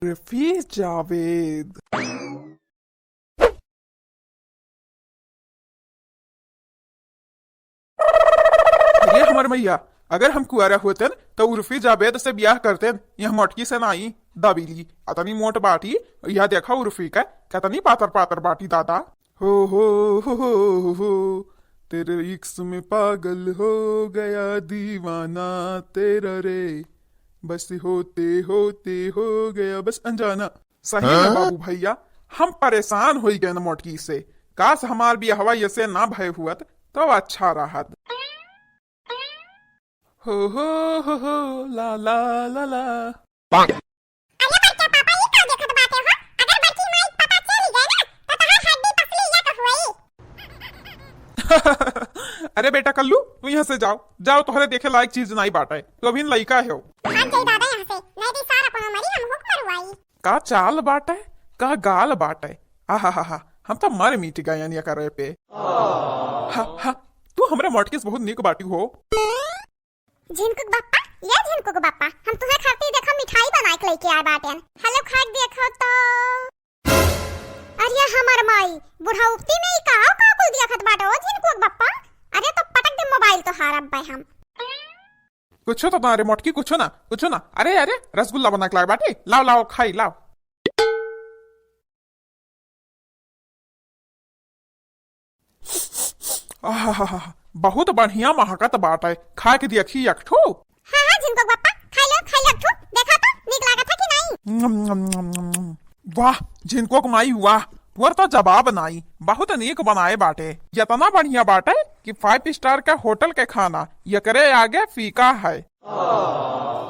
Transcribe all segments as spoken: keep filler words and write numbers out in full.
उर्फी जावेद। अरे हमर मैया, अगर हम कुआरा होतन, त उर्फी जावेद से बियाह करतन, यह मोटकी से नाई, दबीली, अतनी मोट बाटी, यह देखा उर्फी का, कतनी पातर पातर बाटी दादा। हो, हो, हो, हो, हो, हो, तेरे इश्क में पागल हो गया दीवाना तेरा रे, बस होते होते हो गया बस अनजाना। सही में हाँ? बाबू भैया, हम परेशान होई गए न मोटकी से। काश हमार बियाहवा ऐसे ना भय हुअत, तो अच्छा रहत। हो, हो, हो, हो, ला, ला, ला, ला। अरे बड़के पापा, ई का देखत बाटे हो? अगर बड़की माई पापा चली गए ना, तो तोहार हड्डी पसली एक हुई। अरे बेटा कल्लू, तू यहाँ से जाओ, जाओ, तोहरे देखे लायक चीज नाई बाटे, तू अभी लइका हो। भाग जाई दादा यहाँ से, नहीं दी सारा कोनो मरी हम हुक मरवाई। का चाल बाटे, का गाल बाटे, आहा हा हा, हम तो मर मिट गए ये करे पे। हा हा, तू हमरे मोटकी से बहुत नीक बाटी हो। झिनकुक बप्पा, ये झिनकुक बप्पा, हम तुहे खातिर देखो मिठाई बनाए के लेके आए बाटेन। हेलो, खा के देखो तो। अरे हमर माई, बुढ़ौती में ई का का कुल देखत बाटे ओ झिनकुक बप्पा? अरे तो पटक दे मोबाइल तोहार अब्बे हम। कुछो तो ना रे मोटकी, कुछो ना, कुछो ना। अरे अरे, रसगुल्ला बना के लाए बाटे, लाओ लाओ खाई लाओ। आहाहाहा, बहुत बढ़िया महकत बाटे, खा के देखी एक ठो। हाँ, हाँ, झिनकुक बप्पा, खाई लो, खाई लो एक ठो, देखा तो, नीक लागत है कि नहीं? नम, नम, नम, नम, नम। वाह, झिनकुक माई, वाह, तोर तो जवाब नाई, बहुत नीक बनाए बाटे, इतना बढ़िया बाटे कि five star के होटल के खाना एकरे आगे फीका है।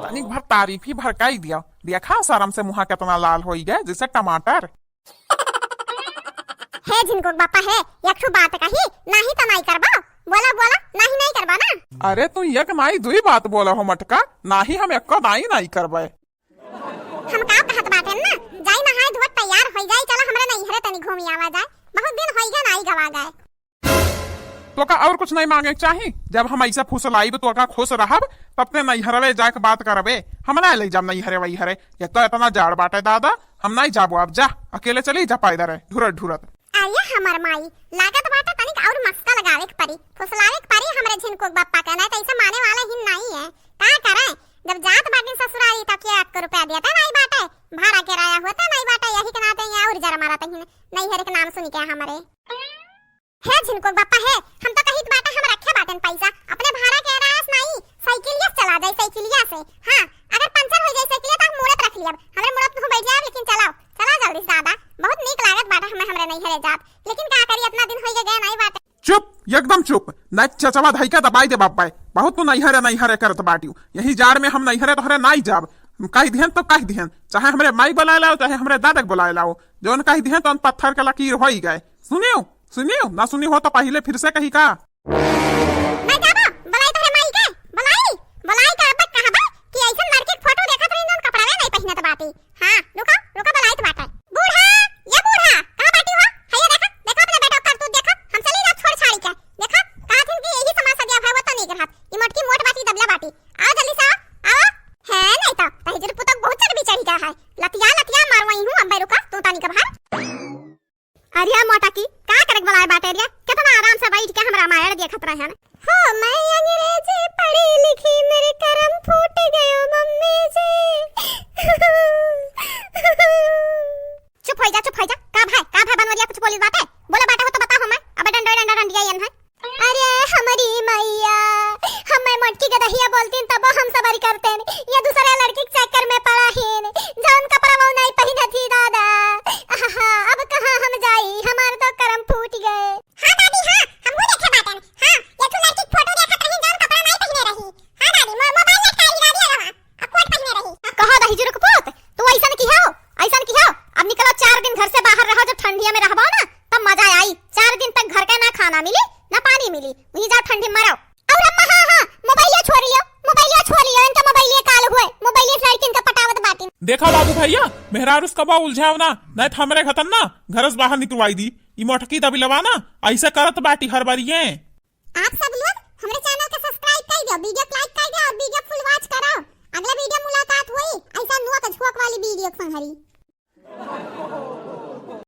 तनिक भर तारीफ ही भड़काई दिया, देखा शर्म से मुँह कितना लाल होई गए जैसे टमाटर। हे झिनकुक बापा हे, एक ठो बात कही, नाही त नाही करबा। बोला, बोला, नाही, नाही करबा ना। अरे तू एक नाही दुई बात बोला हो मटका, नाही हम एको नाही नाही करबे। हम का कहत बाटे ना, जाई नहाए धोए तैयार होई जाई, चला हमरे नैहरे तनी घूमी आवा जाए, बहुत दिन होई गए नाही गवा गए। तोका और कुछ नहीं मांगे के चाही। जब हम ऐसे फुसलाइब, तोका खुश रहब, तब ते नैहरवे जाके बात करबे। हम ना ले जाब नैहरे वैहरे। एक तो इतना जाड़ बाटे दादा, हम नहीं जाबो। अब जा, अकेले चली जा पैदल ढुरत ढुरत। अरे हमर माई, लागत बाटे तनिक और मस्का लगावे के परी, फुसलावे के परी हमरे झिनकुक बप्पा के, नहीं तो ऐसे माने वाले ही नहीं है। का करे, जब जात बाटे ससुरारी तो के एक रुपया देते नहीं बाटे, भाड़ा किराया होते नहीं बाटे, यही के नाते यहाँ और जर मारत ही नैहर के नाम सुन के हमरे। हे झिनकुक बापा हे, हम तो कहित बाटे हम रखे बाटेन पैसा, अपने भाड़ा के रास नाई, साइकिलिया से चला जाई, साइकिलिया से। हाँ, अगर पंचर हो जाई साइकिलिया तो हम मुड़त रख लियब, हमरे मुड़त तू बैठ जाब, लेकिन चलाओ, चला जल्दी से दादा, बहुत नीक लागत बाटे हमें हमरे नैहरे जात, लेकिन का करी इतना दिन होई गए नाई बाटे। चुप, एकदम चुप, ना चचवा धई के दबाई दे बापा, बहुत तू नैहरे नैहरे करत बाटियो, यही जाड़ में हम नैहरे तोहरे नाई जाब, कह दिहन तो कह दिहन, चाहे हमरे माई बुलाए लाओ, चाहे हमरे दादा के बुलाए लाओ, जौन कह दिहन तो पत्थर के लकीर होई गए, सुनियो। सुनियो, ना सुनी हो तो पहिले फिर से कही का? ना जाबो, बुलाई तोहरे माई के, बुलाई, बुलाई का अब कहबा कि ऐसन लड़की के फोटो देखत रही, जौन कपड़ावे नहीं पहिनत बाटी। हाँ, रुको, रुको, बुलाइत बाटे। बूढ़ा, ये बूढ़ा, कहाँ बाटी हो? है ये देखा, देखा अपने बेटा कर तू देखा, हम चली जा छोड़ छाड़ी के। देखा, कहा थिन कि यही समाज सदिया भाई वो तो नहीं रहत। ई मोटकी मोट बाटी, दबला बाटी। आओ जल्दी से आओ, आओ। है नहीं तो, तही जर पुतक बहुत चर्बी चढ़ी गया है। लतिया, लतिया मारवाई हूँ, अम्बे रुका, तू तानी का बाहर। अरे मोटा की, का करे के बुलाए बाटे रे? कितना आराम से बैठ के हम रामायण देखत रहन। हो, मैं अंग्रेजी पढ़ी लिखी, मेरे करम फूट गयो मम्मी जी। चुप हो जा, चुप हो जा। का भाई, का भाई बनवरिया कुछ बोलित बाटे? बोला बाटे हो तो बताओ हमें। अबे डंडा, डंडा, डंडिया यन है। अरे हमरी मैया, हमें मोटकी गदहिया बोलतीन तबो हम सबर करतेन। ये दूसरे लड़की के चक्कर में पड़ा हीन, जौन कपड़ा वो नहीं पहिने थी दादा। आहा, अब कहाँ हम जाई, हमार तो करम फूट गए। हाँ दादी, हाँ, हमहू देखे बाटन। हाँ, ये तू लड़की के फोटो देखत रही, जौन कपड़ा नहीं पहिने रही। हाँ दादी, मो-, मोबाइल लटकाई दादी अगवा, अब कोट पहिने रही। कहो दही जुरुक पूत, तू ऐसन किहो, ऐसन किहो, अब निकलो, चार दिन घर से बाहर रहो, जब ठंडिया में रहबो ना, तब मजा आई। चार दिन तक घर का ना खाना मिली, ना पानी मिली, वहीं जा ठंडी में मरो। और अम्मा, हाँ, हाँ, मोबाइलिया छोड़ लियो, मोबाइलिया छोड़ लियो, इनका मोबाइलिया काल हुए, मोबाइलिया से लड़किन का पटावत बाटिन। देखा बाबू भैया, मेहरारू से कबो उलझाव ना, नहीं तो हमरे घतन ना, घर से बाहर निकलवाई दी। ई मोटकी दबिलवा ना, ऐसे करत बाटी हर बारी ये। आप सब लोग हमरे channel के subscribe कर दो, video को like कर दो और video full watch करो। अगला video मुलाकात होई ऐसा नोक झोंक वाली video के संग हरी।